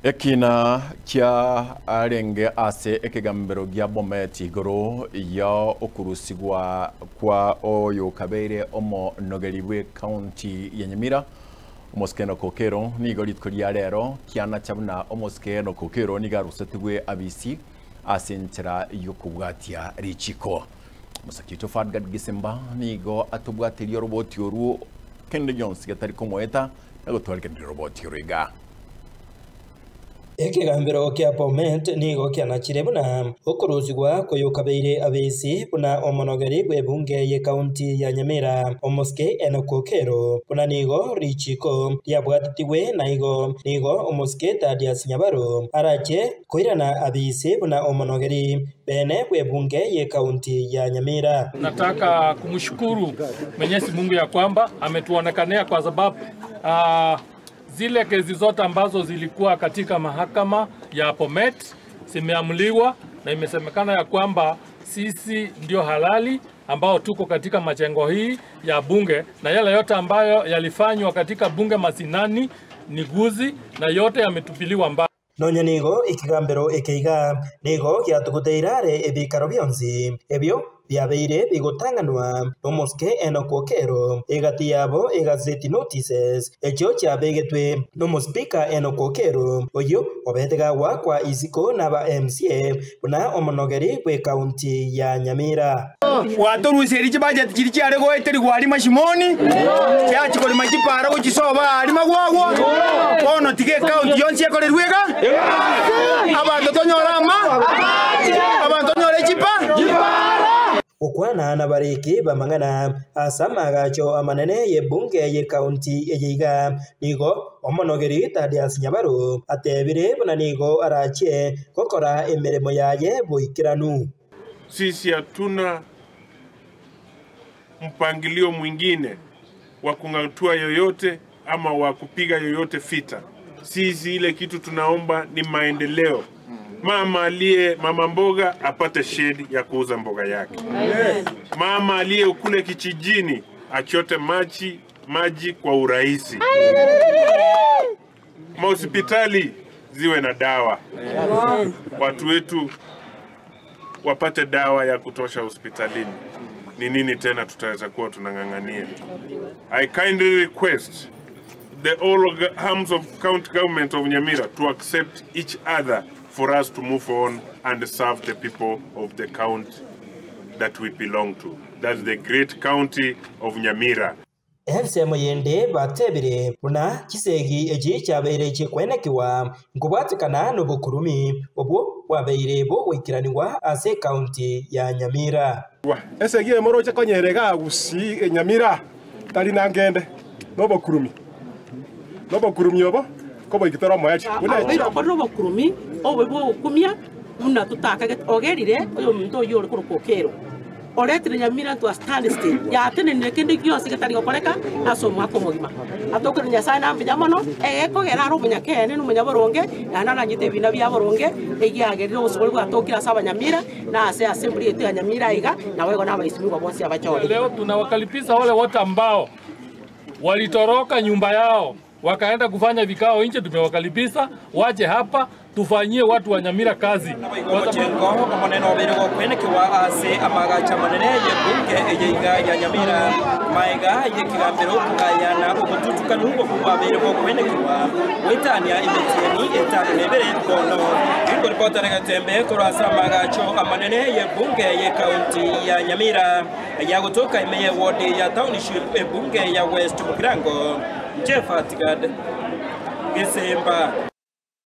Ekina kia arenge ase ekegambero gia Bomet igoro ya okurusigwa kwa oyo kabere omo nogeriwe county ya Nyamira omoskeno kokero nigo ritko ria rero kiana chabuna omoskeno kokero nigarusetigwe abisi asenchera yokubwatia richiko Musakito Fadgad Gisemba nigo atubwatirio roboti oru Kende Jones gatari komoeta nagotwarike roboti origa. Ekegambero kia Bomet nigo kianachire buna okorozigwa koyokabeire abesi buna omonogeri bwe bunge ye county ya Nyamira omoske enokokero buna nigo richiko ryabwatiwe na igo nigo omoske Thaddeus Nyabaro arache koirana abisi buna omonogeri bene bwe bunge ye county ya Nyamira. Nataka kumshukuru Mwenyezi Mungu ya kwamba ametuonekanea kwa sababu zile kesi zote ambazo zilikuwa katika mahakama ya Bomet zimeamuliwa na imesemekana ya kwamba sisi ndio halali ambao tuko katika majengo hii ya bunge, na yale yote ambayo yalifanywa katika bunge masinani ni guzi na yote yametupiliwa mbali. Nonya nigo ikigambero ekeiga nigo kyatuguteirare ebikaro byonsi ebyo byabeire bigotanganwa nomoske enokokero egati yabo egazeti notices ekyo kyabegetwe nomospika enokokero oyo obetegawa kwa isiko naba MCA buna omonogeri bwe county ya Nyamira. Watoruseri chibudget chiri chiare goeteri gwali mashimoni kyachikori machipara gochisoba ali magwagwa bono tige county yonsi ekorerwega abantu tonyora ama abantu tonyora chipa. Okwana na bariki bamangana asama gacho amanene ye bunge ye county eyeiga nigo omonogeri Thaddeus Nyabaro atebire buna nigo arache gokora emirimo yaye boikiranu. Sisi hatuna mpangilio mwingine wa kung'atua yoyote ama wa kupiga yoyote fita. Sisi ile kitu tunaomba ni maendeleo. Mama aliye mama mboga apate shedi ya kuuza mboga yake. Yes. Mama aliye kule kichijini achote maji kwa urahisi. Mahospitali ziwe na dawa. Watu wetu wapate dawa ya kutosha hospitalini. Ni nini tena tutaweza kuwa tunang'ang'ania? I kindly request the all arms of county government of Nyamira to accept each other for us to move on and serve the people of the county that we belong to. That's the great county of Nyamira. Ensemo yende batebire buna kisegi eji kyabeire kikwenekiwa nkubwatikana n'obukurumi obwo bwabeire bogwikiraniwa ase county ya Nyamira. Esegi emoroche konyerega gusi Nyamira tari nangende n'obukurumi. N'obukurumi obo kobo ikitoro moyachi. N'obukurumi obo bwokumia buna tutaka ogerire oyo muntu oyo orikokero. Oretire Nyamira to a standstill. Ya tenene kende gyose getari gokoreka aso mwako mugima. Atokere Nyasaye na mbinya mono egekogera ari omunyakene n'omunyaboronge na naranyite ebina bia boronge egiagerire obosibori bwatokire ase abanyamira na ase assembly yetu ya Nyamira iga na wego na abaisimi bonsi abachore. Leo tunawakalipiza wale wote ambao walitoroka nyumba yao wakaenda kufanya vikao nje. Tumewakalibisa waje hapa tufanyie watu wa Nyamira kazi. Kwa maneno obere kwenekiwa ase amagacha manene ye bunge eyeiga ya Nyamira maiga ye kigambero kugayana obututukanu obubabere kwenekiwa wetania imetieni etano nebere kono ingo ripota nagatembe korasa amagacho amanene ye bunge ye county ya Nyamira ya kutoka imeye ward ya township bunge ya West Mugirango Jeff Atigad Gisemba.